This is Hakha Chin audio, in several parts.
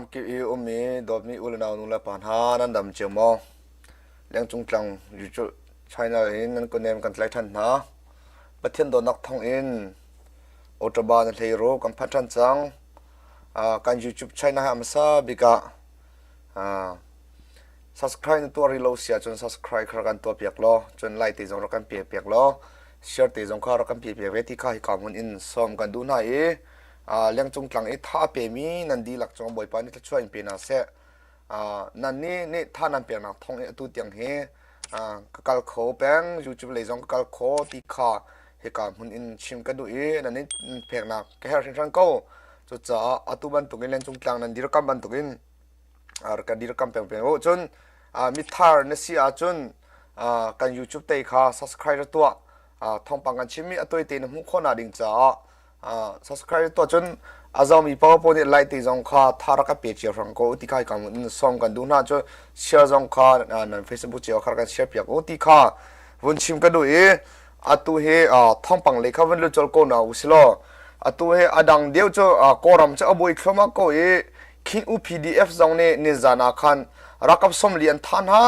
Ramkip i ummi dawtmi u le nau nu le pa hna nan dam cio maw? Lengcung tlang YouTube channel in nan kunem kan tlai ṭhan hna. Pathian dawtnak thawng in Ottawa na hlei ru kan phan ṭhan cang. Kan YouTube channel hi a hmasa bik ah subscribe na tuah rih lo si ahcun subscribe kha rak kan tuah piak law cun like te zong rak kan pe piak law share te zong kha rak kan pe piak ve ti kha hika hmun in sawm kan duh hna i lengcung tlang i tha a pemi nan dihlak cung Bawipa nih thluachuah in pe hna seh. Nan nih nih tha nan peknak thawng i atu tiang hi ka kal kho peng YouTube lei zong ka kal kho ti kha hika hmun in chim ka duh i nan nih peknak ka herh hringhran ko. Cucaah atu bantukin lengcung tlang nan dirkam bantukin ka dirkam peng peng u. Cun mithar na si ahcun kan YouTube te kha subscribe tuah thawngpang kan chimmi a tawite na hmuh khawhnak ding caah subscribe tuah cun a zomi paoh paoh nih like ti zong kha tha rak ka pe cio hram ko ti kha kan in song kan duh hna cu share zong kha nan Facebook cio kha kan share piak u ti kha vun chim ka duh i atu hi thawngpang lei kha vun lut col ko na u si law atu hi adang deuh cu kawlram cu a buai thluahmah ko i King U PDF zong nih nizan ah khan rakap 40 an tha hna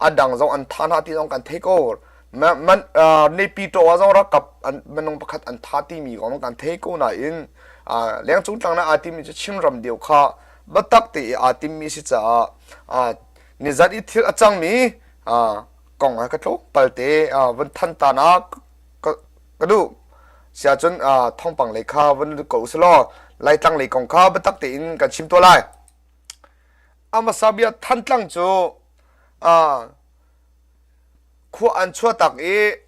adang zong an tha hna ti zong kan thei ko Man Naypyidaw ah zong ralkap minung pakhat an tha timi kong kan thei ko nain lengcung tlangnak aa timmi cu Chinram deuh kha biatak te i aa timmi si caah nizat i thil a cangmi kong ah ka tlawmpal te vun than ta nak ka duh. Siahcun thawngpang lei kha vun lut ko usilaw Laitlang lei kong kha biatak tein kan chim tuah lai. A hmasa bia Thantlang cu Khua an chuahtak i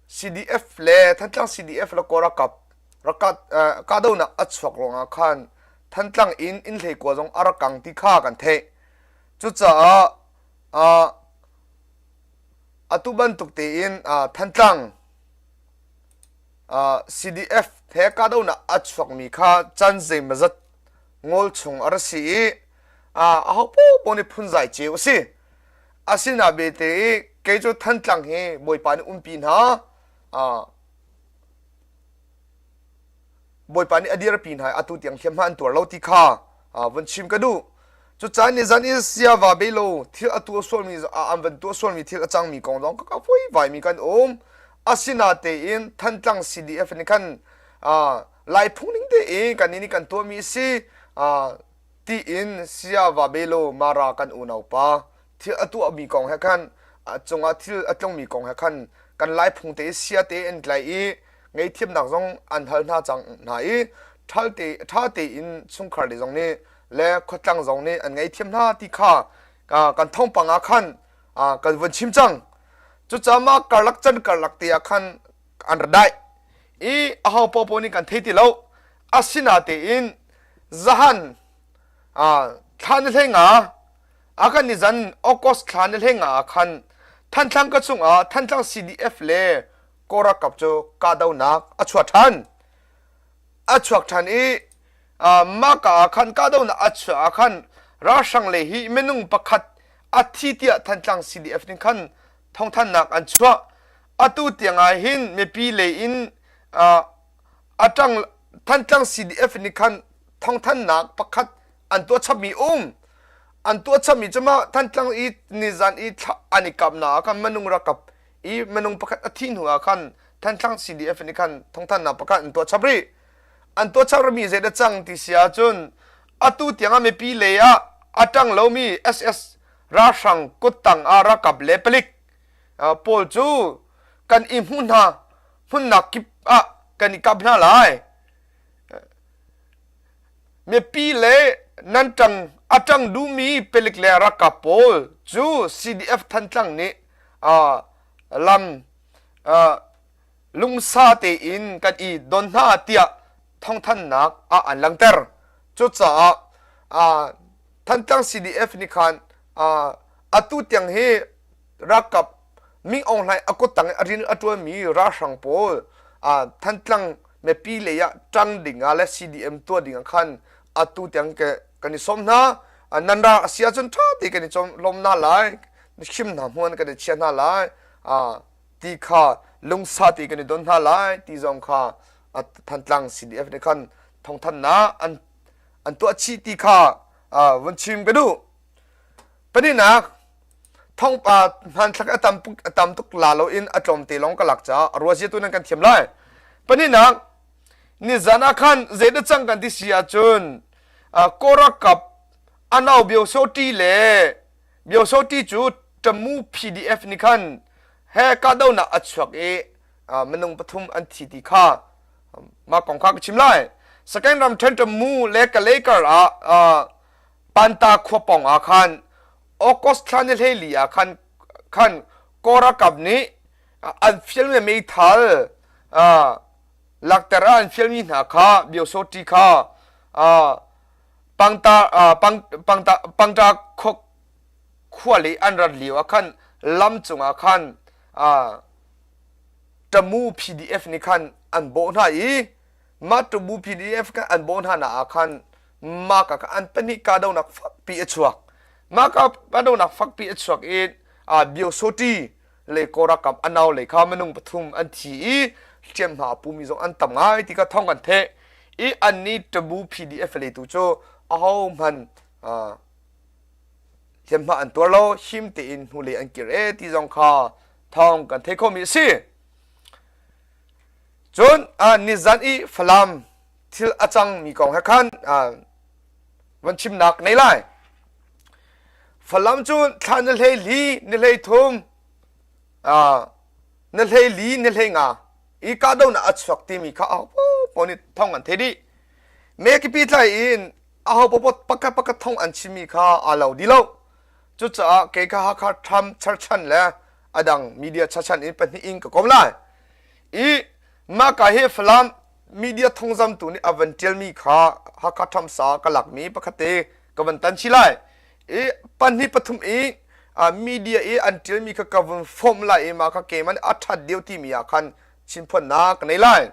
CDF le Thantlang CDF le Kawl ralkap kahdohnak a chuak ruangah khan Thantlang in inn hleikua zong a rak kang ti kha kan theih. Cucaah atu bantuk tein Thantlang CDF he kahdohnak a chuakmi kha caan zeimawzat ngol chung a ra si i aho paohpaoh nih phunzai cio a si. Asinain bete i kei cu Thantlang hi Bawipa nih umpi hna. Bawipa nih a dirpi hna i atu tiang hliamhma an tuar lo ti kha vun chim ka duh. Cucaah nizan i siava belo thil a tuah sualmi an van tuah sualmi thil a cangmi kong zong ka vuivaimi kan um. Asinatein Thantlang CDF nih khan Lai phung ning tein kannih nih kan tuahmi a si. Tiin Siava Belo Mara kan unaupa thil a tuahmi kong he khan a cungah thil a tlungmi kong he khan kan Lai phung te sia te an tlai i ngaihthiamnak zong an hal hna cang hna i ṭha tein chungkhar le zong nih le khuatlang zong nih an ngaihthiam hna ti kha kan thawngpang ah khan kan vun chim cang. Cucaah mah karlak can karlak te ah khan an ra daih i aho paohpaoh nih kan thei ti lo. Asinatein zahan thla ni hlei nga a kan ni zan August thla ni hlei nga ah khan Thantlang ka chungah Thantlang CDF le Kawl ralkap cu kahdohnak a chuah ṭhan. A chuak ṭhan i mah ka ah khan kahdohnak a chuah ah khan ralhrang lei hi minung pakhat a thi tiah Thantlang CDF nih khan thawngthanhnak an chuah. Atu tiang ah hin mipi lei in a ṭang Thantlang CDF nih khan thawngthanhnak pakhat an tuah chapmi um. An tuah chapmi cu mah Thantlang i nizan i thla an i kapnak ah khan minung rakap i minung pakhat a thih hnu ah khan Thantlang CDF nih khan thawngthanhnak pakhat an tuah chap rih. An tuah chap rihmi zei dah cang ti si ahcun atu tiang ah mipi lei ah a ṭang lomi SS ralhrang kuttang ah ralkap le palik pawl cu kan i hmuh hna hmunnak kip ah kan i kap hna lai. Mipi le nan ṭang a ṭang duhmi palik le ralkap pawl cu CDF Thantlang nih lam lungsa tein kan i don hna tiah thawngthanhnak ah an langhter. Cucaah Thantlang CDF nih khan atu tiang hi ralkap Ming Aung Hlaing a kuttang i a rian a ṭuanmi ralhrang pawl Thantlang mipi lei ah ṭang ding ah le CDM tuah ding ah khan atu tiang kan i sawm hna. Nan ral a si ahcun ṭha tein kan i lawm hna lai, hrim hna hmuan kan i chia hna lai ti kha lungsa tein kan i don hna lai ti zong kha Thantlang CDF nih khan thawngthanhnak an an tuah chih ti kha. vun chim ka duh. Pahnihnak, thawngpa hmanthlak a tam a tam tuk la loin a tlawmte lawng ka lak caah a ruazia tu nan kan thiam lai. Pahnihnak, nizan ah khan zeidah cang kan ti si ahcun Kawlralkap anau Byosoti le Byosoti cu Tamu PDF nih khan he kahdohnak a chuak i minung pathum an thi ti kha mah kong kha ka chim lai. Sagaing ramṭhen Tamu le Kalay kar ah Panta khua pawng ah khan August thla ni 14 ah khan khan Kawlralkap nih an fialmi meithal lakter ah an fialmi hna kha Byosoti kha Pangta Pangta Pangta khua lei an rat lio ah khan lam cungah khan Tamu PDF nih khan an bawh hna i mah Tamu PDF khan an bawh hna nak ah khan mah ka an pahnih kahdohnak fakpi a chuak. Mah kahdohnak fakpi a chuak i Byosoti le Kawlralkap a nau lei kha minung pathum an thi i hliamhma a pumi zong an tam ngai ti kha thawng kan theih i annih Tamu PDF lei tu cu ahohmanh hliamhma an tuar lo him tein hnulei an kir e ti zong kha thawng kan theih khomi a si. Cun nizan i Falam thil a cangmi kong he khan van chimnak nei lai. Falam cu thla ni hlei li, ni hlei thum, ni hlei li, ni hlei nga i kahdohnak a chuak timi kha aho paoh nih thawng an theih dih. Mekipi tlai in aho paoh pakhat pakhat thawng an chimmi kha aa lo dih lo. Cucaah kei kha Hakha Trump cherchan le a dang media chachan in pahnih in ka kom lai. I mah ka hi Falam media thawngzamtu nih a van ṭialmi kha Hakha Trump sa ka lakmi pakhat te ka van tan chih lai. I pahnih pathum i media i an ṭialmi kha ka vun fawmh lai i mah kha keimah nih a ṭhat deuh timi ah khan chimphuannak ka nei lai.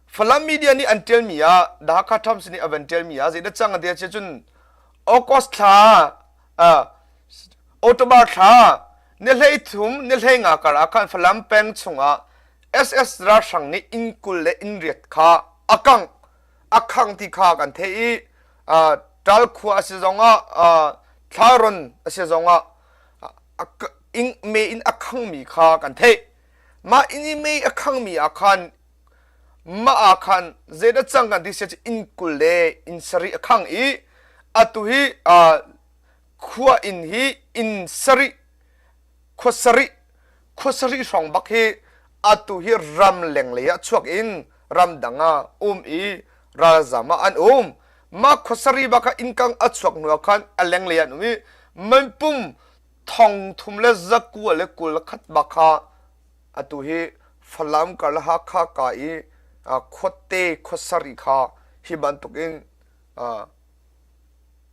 Falam media nih an ṭialmi ah The Hakha Times nih a van ṭialmi ah zeidah cang a ti ahcun August thla October thla ni 13 ni 15 kar ah khan Falam peng chungah SS ralhrang nih inn 20 le inn riat kha a kangh a khang ti kha kan theih i ṭal khua a si zongah thlaron a si zongah mei in a khangmi kha kan theih. Mah inn i mei a khangmi ah khan mah ah khan zeidah cang kan ti sia cu inn 20 le inn sarih a khang i atu hi khua inn hi inn sarih khua sarih khua sarih hrawng bak hi atu hi ram lenglei ah chuak in ramdang ah um i ralzam ah an um. Mah khua sarih bak ah innkang a chuak hnu ah khan a lenglei ah an um i manpum thong thum le zakua le 21 bak kha atu hi Falam kar le Hakha ka i khuate khua sarih kha hi bantukin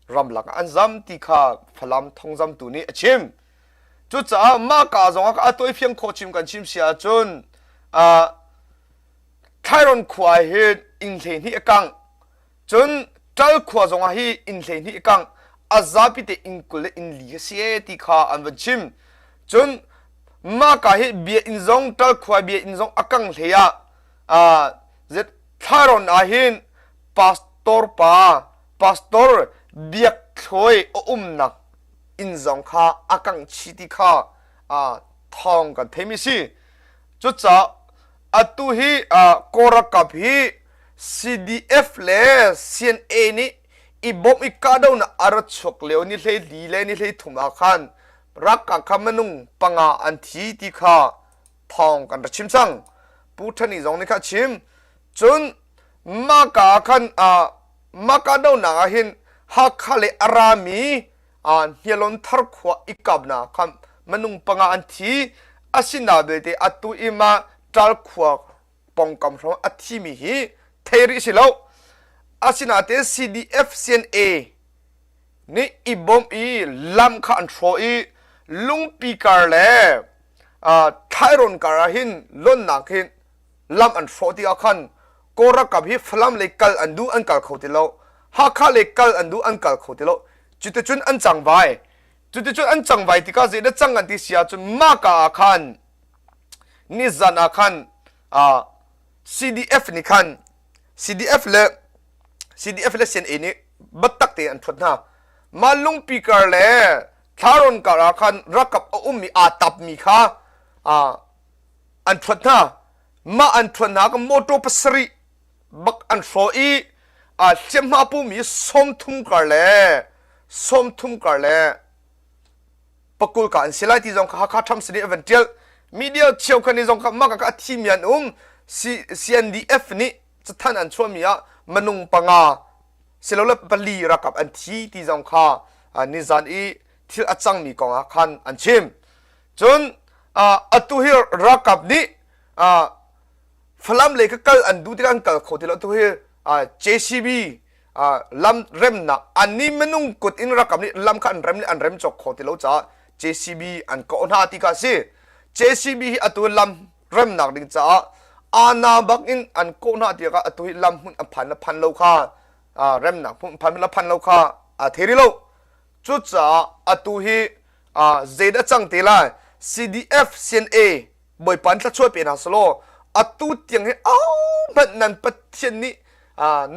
ramlak ah an zam ti kha Falam thongzamtu nih a chim. Cucaah mah ka zong ah a tawifiang khawh chim kan chim si ahcun Thlairon khua hi inn 12 a kangh. Cun Ṭal khua zong ah hi inn 12 a kangh. A zapi te inn 20 le inn li a si e ti kha an van chim. Cun mah ka hi bia inn zong Ṭal khua bia inn zong a kang hlei ah Thlairon ah hin pastor pa pastor Biak Thluai a umnak inn zong kha a kangh chih ti kha thawng kan theimi si. Cucaah atu hi Kawlralkap hi CDF le CNA nih i bawmh i kahdohnak a ra chuak lio ni 14 le ni 13 ah khan ralkap kha minung panga an thi ti kha thawng kan ra chim cang. Pu Thani zong nih kha a chim. Cun mah ka ah khan mah kahdohnak ah hin Hakha le a rami Hnialon thar khua i kapnak khan minung panga an thi. Asina belte atu i mah ṭal khua pongkam hrawng a thimi hi thei rih si lo. Asinain CDF CNA nih i bawmh i lam kha an hrawh i lungpi kar le thlairawn kar ah hin lonnak hin lam an hrawh tikah khan Kawl ralkap hi Falam lei kal an duh an kal kho ti lo Hakha lei kal an duh an kal kho ti lo cuticun an cangvai cuticun an cangvai tikah zeidah cang an ti si ahcun mahka ah khan nizan ah khan CDF nih khan CDF le CDF le CNA nih. Biatak tein an ṭhuat hna. Mah lungpi kar le thlaron kar ah khan ralkap a ummi aa tapmi kha an ṭhuat hna. Mah an ṭhuat hna ka motor pasarih bak an hrawh i hliamhma pumi 30 kar le 30 kar le pakul ka an si lai ti zong kha Hakha Trump nih a van ṭial. Media cheukhat nih zong kha mah ka a thimi an um. CNDF nih cathanh an chuahmi ah minung panga silole pali ralkap an thi ti zong kha nizan i thil a cangmi kong ah khan an chim. Cun atu hi ralkap nih Falam lei ka kal an duh tikah an kal kho ti lo. Atu hi JCB lam remnak anni minung kut in ralkap nih lam kha an rem le an rem cawk kho ti lo caah JCB an kawh hna ti kha a si. JCB hi atu lam remnak ding caah ana bak in an kawh hna ti ah atu hi lam hmun a phan le phan lo kha remnak hmun phan le phan lo kha a thei rih lo. Cucaah atu hi zeidah cang te lai CDF CNA Bawipa in thluachuah pe hna selaw atu tiang hi ahohmanh nan Pathian nih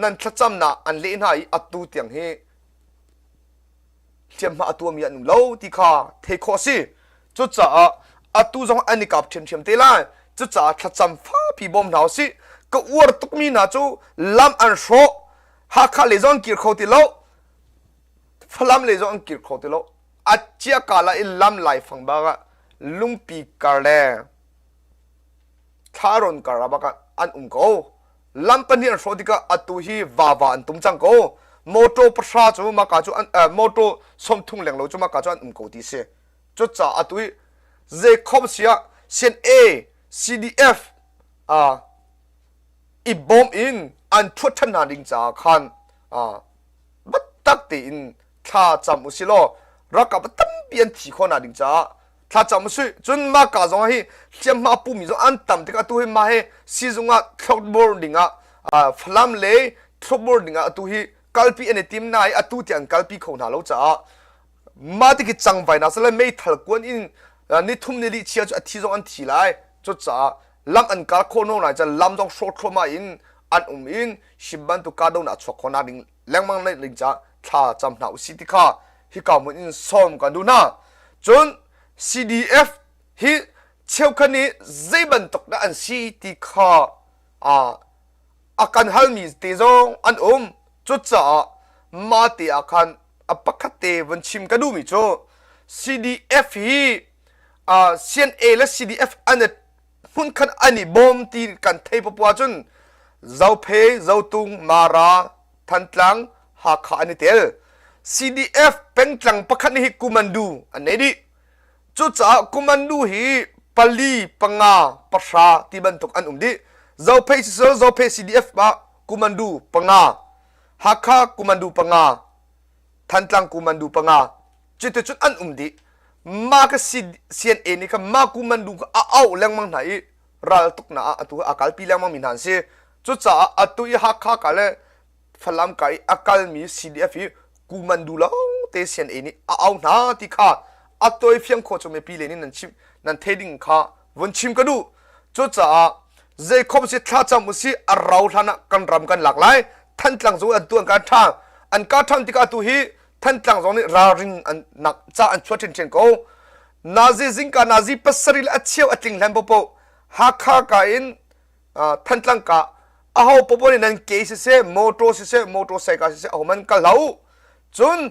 nan thlacamnak an leh hna i atu tiang hi hliamhma a tuahmi an um lo ti kha theih khawh a si. Cucaah atu zong an i kap ṭhiamṭhiam te lai. Cucaah thlacam fapi bawm hna usih. Ka uar tukmi hna cu lam an hrawh. Hakha lei zong an kir kho ti lo. Falam lei zong an kir kho ti lo. A cia kala i lam laifang bak ah lungpi kar le thlaron kar ah bak ah an um ko. Lam pahnih an hrawh tikah atu hi vava an tum cang ko. Motor pahra cu maka cu an motor 30 lenglo cu maka cu an um ko ti si. Cucaah atu hi zeikhom si ah CNA, CDF uh, i bawm in an thuat ṭhan hna ding caah khan uh, biatak tein thla cam usih law ralkap tampi an thi khawh nak ding caah thla cam usih. Cun mah ka zong hi hliamhma pumi zong an tam tikah atu hi mah hi sizung ah thlopbur ding ah Falam le thlopbur ding ah atu hi kalpi an i tim na i atu tiang kalpi kho hna lo caah mah ti khi cangvai na sale meithal kuan in nithum ni li chia cu a thi zong an thi lai. Cucaah lam an kar khawh no lai can lam zong hrawh thluahmah in an um in him bantuk kahdohnak chuak khawh nak ding lengmang neih ding caah thla cam hna usih ti kha hika hmun in sawm kan duh hna. Cun CDF hi cheukhat nih zei bantuk dah an si ti kha a kan halmi te zong an um. Cucaah mah te ah khan a pakhat te vun chim ka duhmi cu CDF hi CNA le CDF an i hmunkhat an i bawm ti kan thei popoh ahcun Zophei, Zotung, Mara, Thantlang, Hakha an i tel. CDF pengtlang pakhat nih hi Kumandu an nei dih. Cucaah Kumandu hi pali, panga, pahra ti bantuk an um dih. Zophei sisel Zophei CDF ah Kumandu panga, Hakha Kumandu panga, Thantlang Kumandu panga, cuticun an um dih. Mah ka CNA nih khan mah Kumandu kha a auh lengmang hna i ral tuknak ah atu a kalpi lengmang mi hna an si. Cucaah atu i Hakha ka le Falam ka i a kalmi CDF hi Kumandu lawng te CNA nih a au hna ti kha a tawi fiang khawh cu mipi le nih nan chim nan thei ding kha vun chim ka duh. Cucaah zeikhom si thlacam usih a rau hlan ah kan ram kan lak lai. Thantlang zong an tu an kan ṭha. An ka ṭhan tikah atu hi Thantlang zong nih ralring an nak ca an chuah ṭhiamṭhiam ko. Nazi zingka nazi pasarih le a cheu a tling hlan popo Hakha ka in Thantlang ka aho popo nih nan ke siseh motor siseh motorcycle siseh aho man kal hlah u. Cun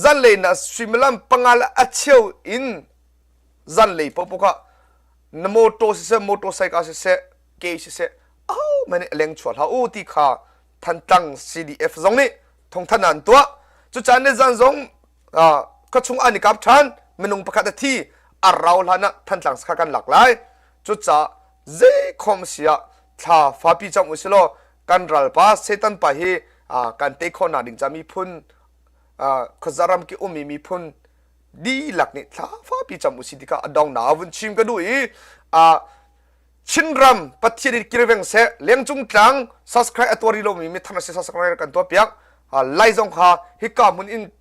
zanlei na suimilam panga le a cheu in zanlei popo kha na motor siseh motorcycle siseh ke siseh aho man nih leng chuah hlah u ti kha Thantlang CDF zong nih thawngthanh an tuah. Cucaah nizan zong khuachung an i kap ṭhan, minung pakhat a thi, a rau hlan ah Thantlang sakha kan lak lai. Cucaah zeikhom si ah thla fapi cam u silaw kan ralpa Satan pa hi kan tei khawhnak ding ca miphun khuaza ram ki ummi miphun dihlak nih thla fapi cam u si tikah a dong na vun chim ka duh i Chinram Pathian in kirveng seh lengcung tlang subscribe a tuar rih lomi mithar na si subscribe kan tuah piak lai zong kha hika hmun in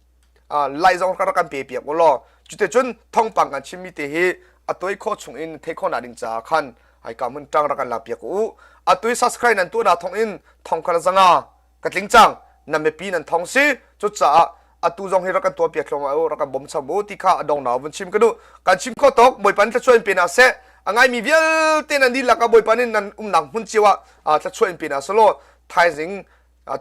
lai zong rak kan pe piak u law cute cun thawngpang kan chimmi te hi a toi khawh chung in thei khawh nak ding caah khan hika hmun tang rak kan la piak u atui subscribe nan tuah na thong in thong kha zanga ka tling cang. Na mipi nan thong si. Cucaah atu zong hi rak kan tuah piak thluahmah u, rak kan bawm cham u ti kha a dong na vun chim ka duh. Kan chim kho tok, Bawipa nih thluachuah in pe hna seh. A ngaimi vialte nan dihlak ah Bawipa nih nan umnak hmun cio ah thluachuah in pe hna selaw thaizing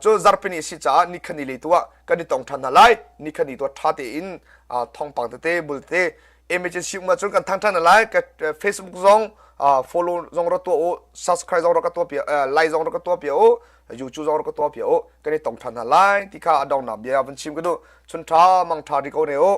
cu zarhpini si caah nikhani le tu ah kan i tong ṭhan hna lai. Nikhani tu ah ṭha tein thawngpang tete bul tete emergency um ahcun kan thang ṭhan hna lai. Facebook zong follow zong rak tuah u, subscribe zong rak ka tuah piak, like zong rak ka tuah piak u, YouTube zong rak ka tuah piak u. Kan i tong ṭhan hna lai ti kha a donghnak bia vun chim ka duh. Chun ṭha mang ṭha ri ko ne u.